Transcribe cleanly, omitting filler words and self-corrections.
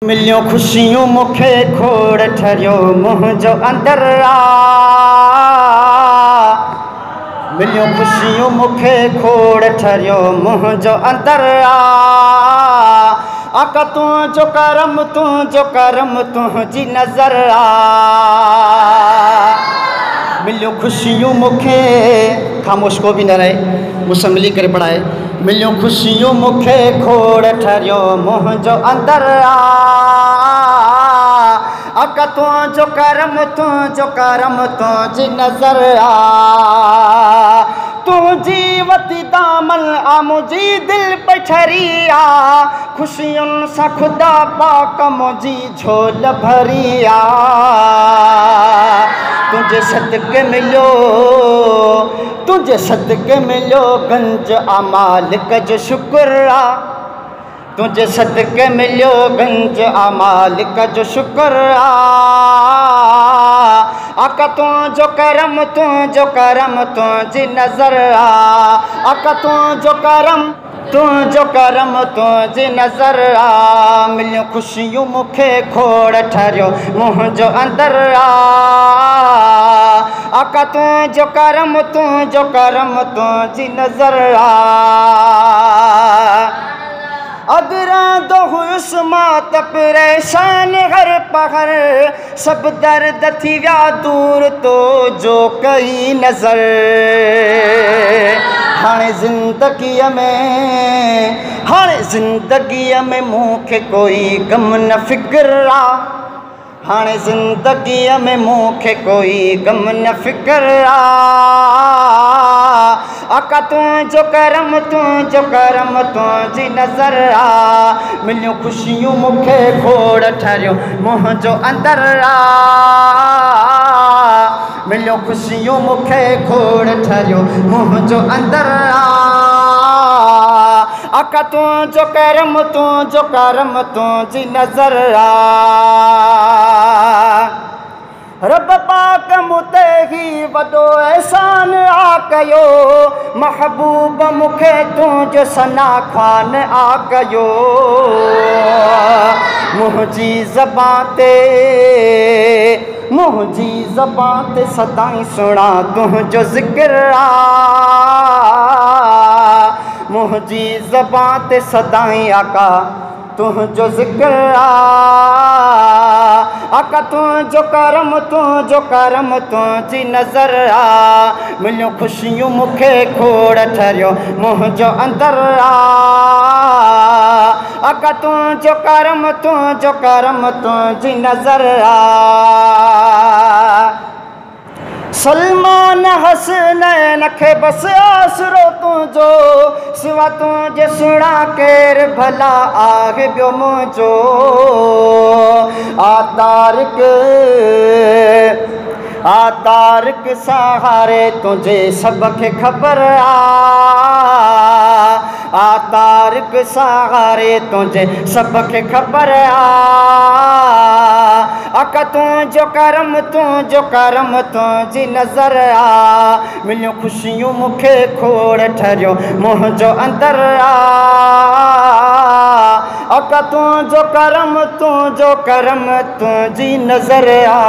मिलियो ख़ुशियूं मूंखे खोड़ ठरियो मुंहिंजो अंदरि आ। मिलियो ख़ुशियूं मूंखे खोड़ ठरियो मुंहिंजो अंदरि आ। आका तुंहिंजो करम तुंहिंजी नज़र आ। मिलियो ख़ुशियूं मूंखे, ख़ामोश को बि न रहे, मूंसां मिली करे पढ़ाए। मिलियो ख़ुशियूं मूंखे खोड़ ठरियो मुंहिंजो अंदरि आ। आका तुंहिंजो करम तुंहिंजी नज़र आ। तुंहिंजी वती दामन आ मुंहिंजी दिलि पई ठरी आ। ख़ुशियुनि सां ख़ुदा पाक मुंहिंजी झोल भरी आ। तुंहिंजे सदके मिलियो, तुंहिंजे सदके मिलियो गंज आ मालिक जो शुक्र आ। तुंहिंजे सदके मिलियो गंज आ मालिक जो शुक्र आ। आका तुंहिंजो करम तुंहिंजी नज़र आ। आका तुंहिंजो करम तुंहिंजी नज़र आ। मिलियो ख़ुशियूं मूंखे खोड़ ठरियो मुंहिंजो अंदरि आ। आका तुंहिंजो करम तुंहिंजी नज़र आ। अगरांदो हुयुसि मां त परेशान हर पहर, सभु दर्द थी विया दूर तो जो कई नज़र। हाणे ज़िंदगीअ में मूंखे कोई गम न फ़िक्र आ। हाणे ज़िंदगीअ में मूंखे कोई गम न फ़िक्र आ। आका तुंहिंजो करम तुंहिंजी नज़र आ। मिलियो ख़ुशियूं मूंखे खोड़ ठरियो मुंहिंजो अंदरि आ। मिलियो ख़ुशियूं मूंखे खोड़ ठरियो मुंहिंजो अंदरि आ। आका तुंहिंजो करम तुंहिंजी नज़र आ। रब पाक मूं ते ही वॾो अहसान आ कयो, महबूब मूंखे तुंहिंजो सना ख़्वान आ कयो। मुंहिंजी ज़बान ते सदाईं सुणा तुंहिंजो ज़िक्र आ। मुंहिंजी ज़बान ते सदाईं आका तुंहिंजो ज़िक्र आ। आका तुंहिंजो करम तुंहिंजी नज़र आ। मिलियो ख़ुशियूं मूंखे खोड़ ठरियो मुंहिंजो अंदरि आ। आका तुंहिंजो करम तुंहिंजी नज़र आ। सलमान हसनैन खे बसि आसरो तुंहिंजो, सिवा तुंहिंजे सुहिणा केरु भला आहे ॿियो मुंहिंजो। आ तारिक सहारे तुंहिंजे सभ खे ख़बर आ। आ तारिक सहारे तुंहिंजे सभ खे ख़बर आ। आका तुंहिंजो करम तुंहिंजी नज़र आ। मिलियो ख़ुशियूं मूंखे खोड़ ठरियो मुंहिंजो अंदरि आ। आका तुंहिंजो करम तुंहिंजी नज़र आ।